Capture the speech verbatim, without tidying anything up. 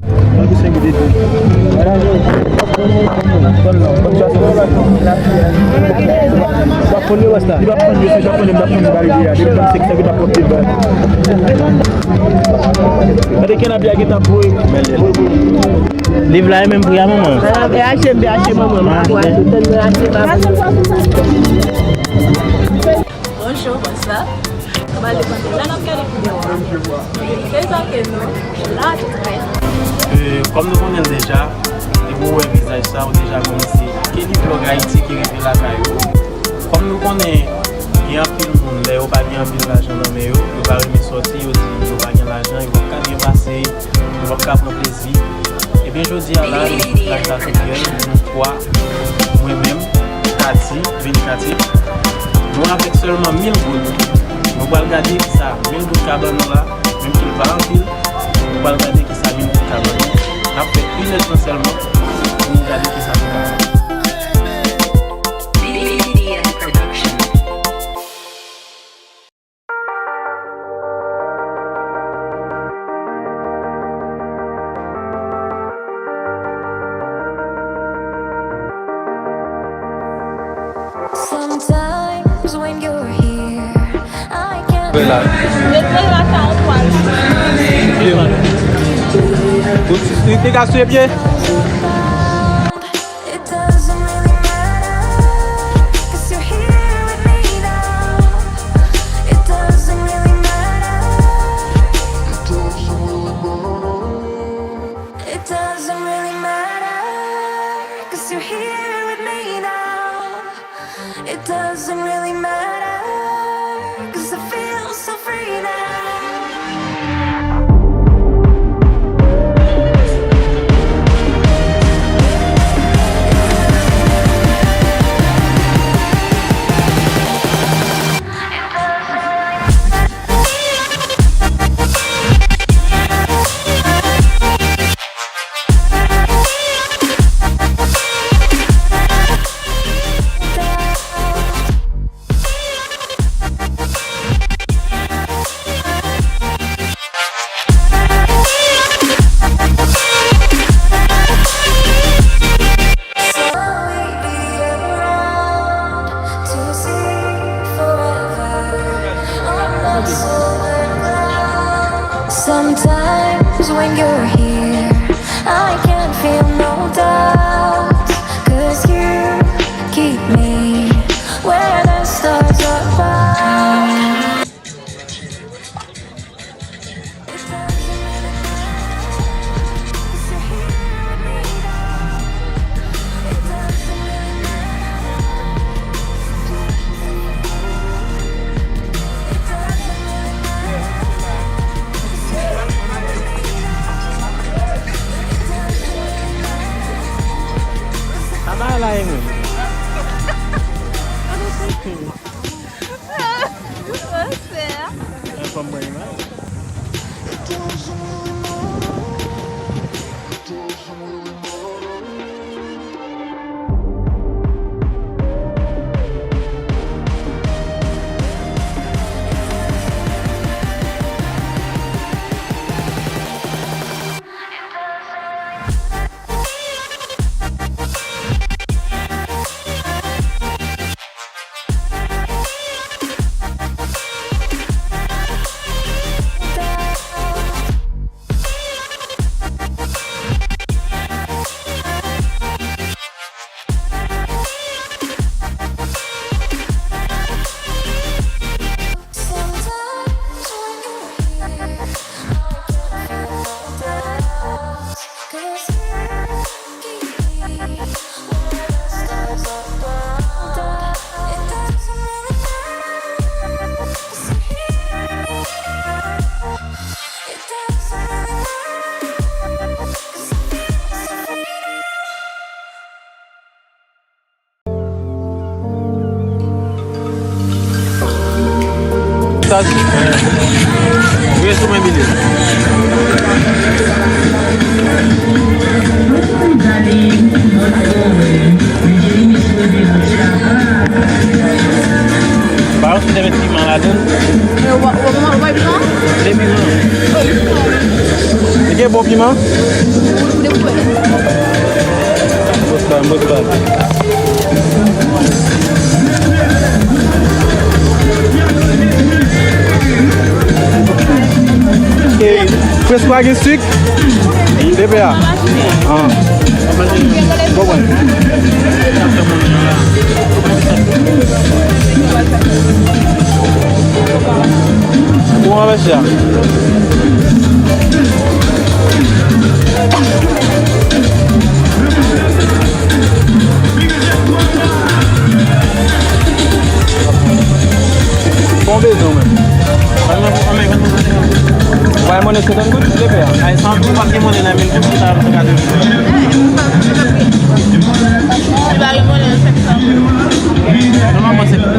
Li va pran yo, se Japon, li va pran yo, li va rive a. Depi trannsenk sa, li va pran pil bal. Gade kenapye a gentan boule. Liv la e menm pri a manman. E achte, m te achte manman, m pa pou achte, tèlman achte pa pou. Bonjou, bonswa. Kòman nou ye? Lè n ap gade videyo a, nou vin prezante nou la tou prè. E, kòm nou konnen l deja, depi w wè vizaj sa, ou deja konnen se Kelly Vlog Haïti ki rive lakay ou. Kòm nou konnen, gen anpil moun, lè yo pa gen anpil lajan nan men yo, yo pa renmen sòti, yo di yo pa gen lajan, yo p ap ka byen pase, yo p ap ka pran plezi. Ebyen, jodi a la, nou sou plaj Latoupyèl, nou twa, mwen menm, Katy, Vin Katy. Nou avèk sèlman mil goud. Nou pral gade kisa mil goud ka ban nou la, menm si l pa anpil, nou pral gade kisa mil goud ka ban nou. N ap fè inèdtan sèlman pou nou gade kisa nou ka fè. Sometimes when you're here, I can't. Vela. Mete la ka ou pral. Ou, ou te ka sou pye? It doesn't really matter, 'cause you're here with me now. It doesn't really matter. It doesn't really matter, 'cause you're here with me now. It doesn't really matter, 'cause I feel so free now. Sometimes when you're here, I can't feel no doubt, 'cause you keep me where the stars are bright. Sa bay la e menm. Monchè. Yon fanm mwen la. Sa di. Voye sou mwen, Billy. Ba yo sou te met piman ladan. Yo, w ap, w ap, w ap, w ap piman? Se piman. Li gen bon piman. Mwen poste, mwen poste. E, Freskwa gen sik? Depi a. Ah. Bon, bon. Bon, mèsi a. Bon bezwen menm. Bay monnen senkant goud, silvouplè. Ay, san goud, pa gen monnen nan men, tout sa, sa ka devan. Li pa gen monnen, senk san goud. Nòmalman, se